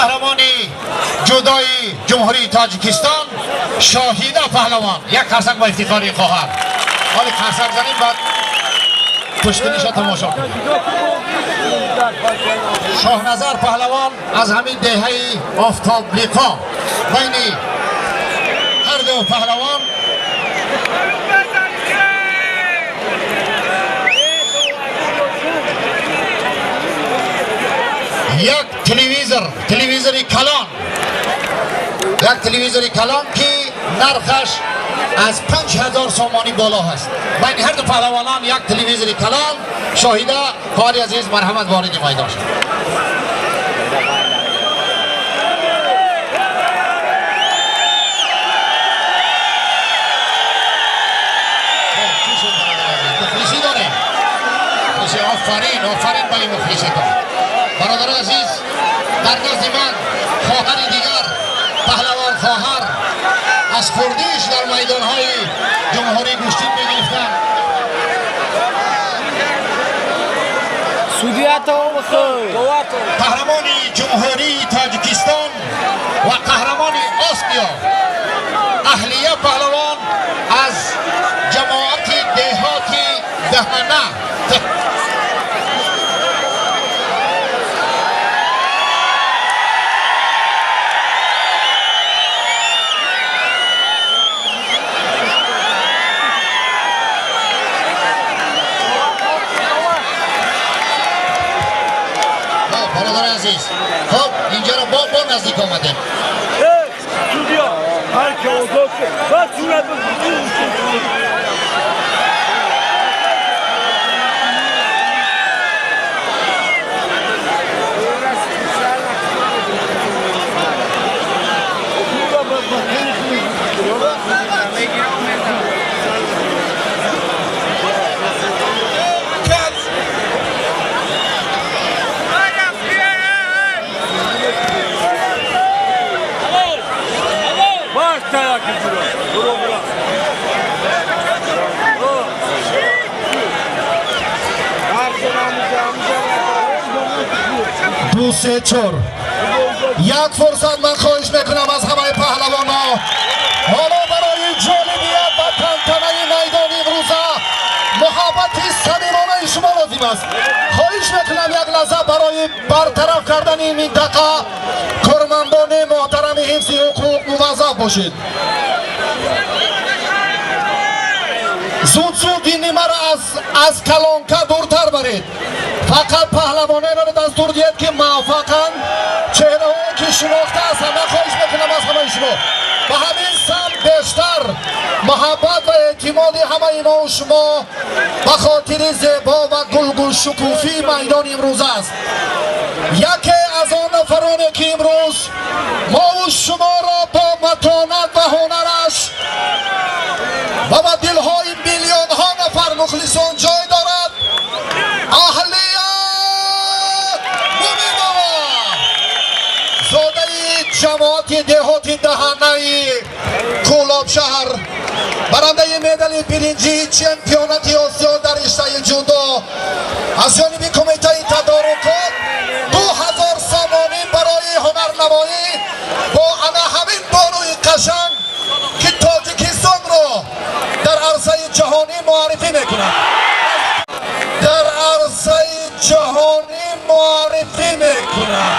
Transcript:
Қаҳрамони ҷудои Ҷумҳурии Тоҷикистон Шоҳида паҳлавон. Як қарсак ба ифтихори хоҳар. Ҳоли қарсак занем, баъд пуштиниша тамошо кунем. Шоҳназар паҳлавон аз ҳамин деҳаи Офтоблиқо. Байни ҳар ду паҳлавон як телевизор, телевизори калон, як телевизори калон, ки нархаш аз 5000 сомонӣ боло ҳаст. Байни ҳар ду паҳлавонон як телевизори калон. Шоҳида, хоҳари азиз, марҳамат, вориди майдон шуд. Мухлисӣ дорем. Офарин, офарин ба ин мухлиситон. Бародари азиз, дар назди ман хоҳари дигар, паҳлавон хоҳар, аз хурдиш дар майдонҳои ҷумҳурӣ гӯштин мегирифтанд. Қаҳрамони Ҷумҳурии Тоҷикистон ва қаҳрамони Осиё Аҳлия паҳлавон аз ҷамоати деҳоти Даҳана. Бародари азиз, хоб, инҷаро бо наздик омадем. Ҳар ки озод шуд. Ду, се, чор. Як фурсат ман хоҳиш мекунам аз ҳамаи паҳлавонҳо. Ҳоло барои ҷолибият ва тантанаи майдони имрӯза муҳаббати самимонаи шумо лозим аст. Хоҳиш мекунам, як лаҳза барои бартараф кардани ин минтақа кормандони муҳтарами ҳифзи ҳуқуқ муваззаф бошед. Зуд зуд ин нимаро аз калонка дуртар баред. Фақат паҳлавонеро дастур диҳед, ки муваффақанд, чеҳраҳое ки шинохта ҳастанд. Ман хоҳиш мекунам аз ҳамаи шумо, ба ҳамин самт бештар муҳаббат ва эътимоди ҳамаи мо шумо ба хотири зебо ва гулгулшукуфии майдони имрӯз аст. Яке аз он нафароне, ки имрӯз мову шуморо бо матонат ва ҳунараш ва ба дилҳои миллионҳо нафар мухлисон ҷой дорад, Аҳлия Муминова, зодаи ҷамоати деҳоти Даҳанаи Кӯлоб шаҳр, барандаи медали биринҷии чемпионати Осиё дар риштаи ҷудо, аз ҷониби кумитаи тадорукот 2000 сомонӣ барои ҳунарнамоӣ бо ана ҳамин бонуи қашанг, ки Тоҷикистонро дар арсаи ҷаҳонӣ муаррифӣ мекунад, дар арсаи ҷаҳонӣ муаррифӣ мекунад.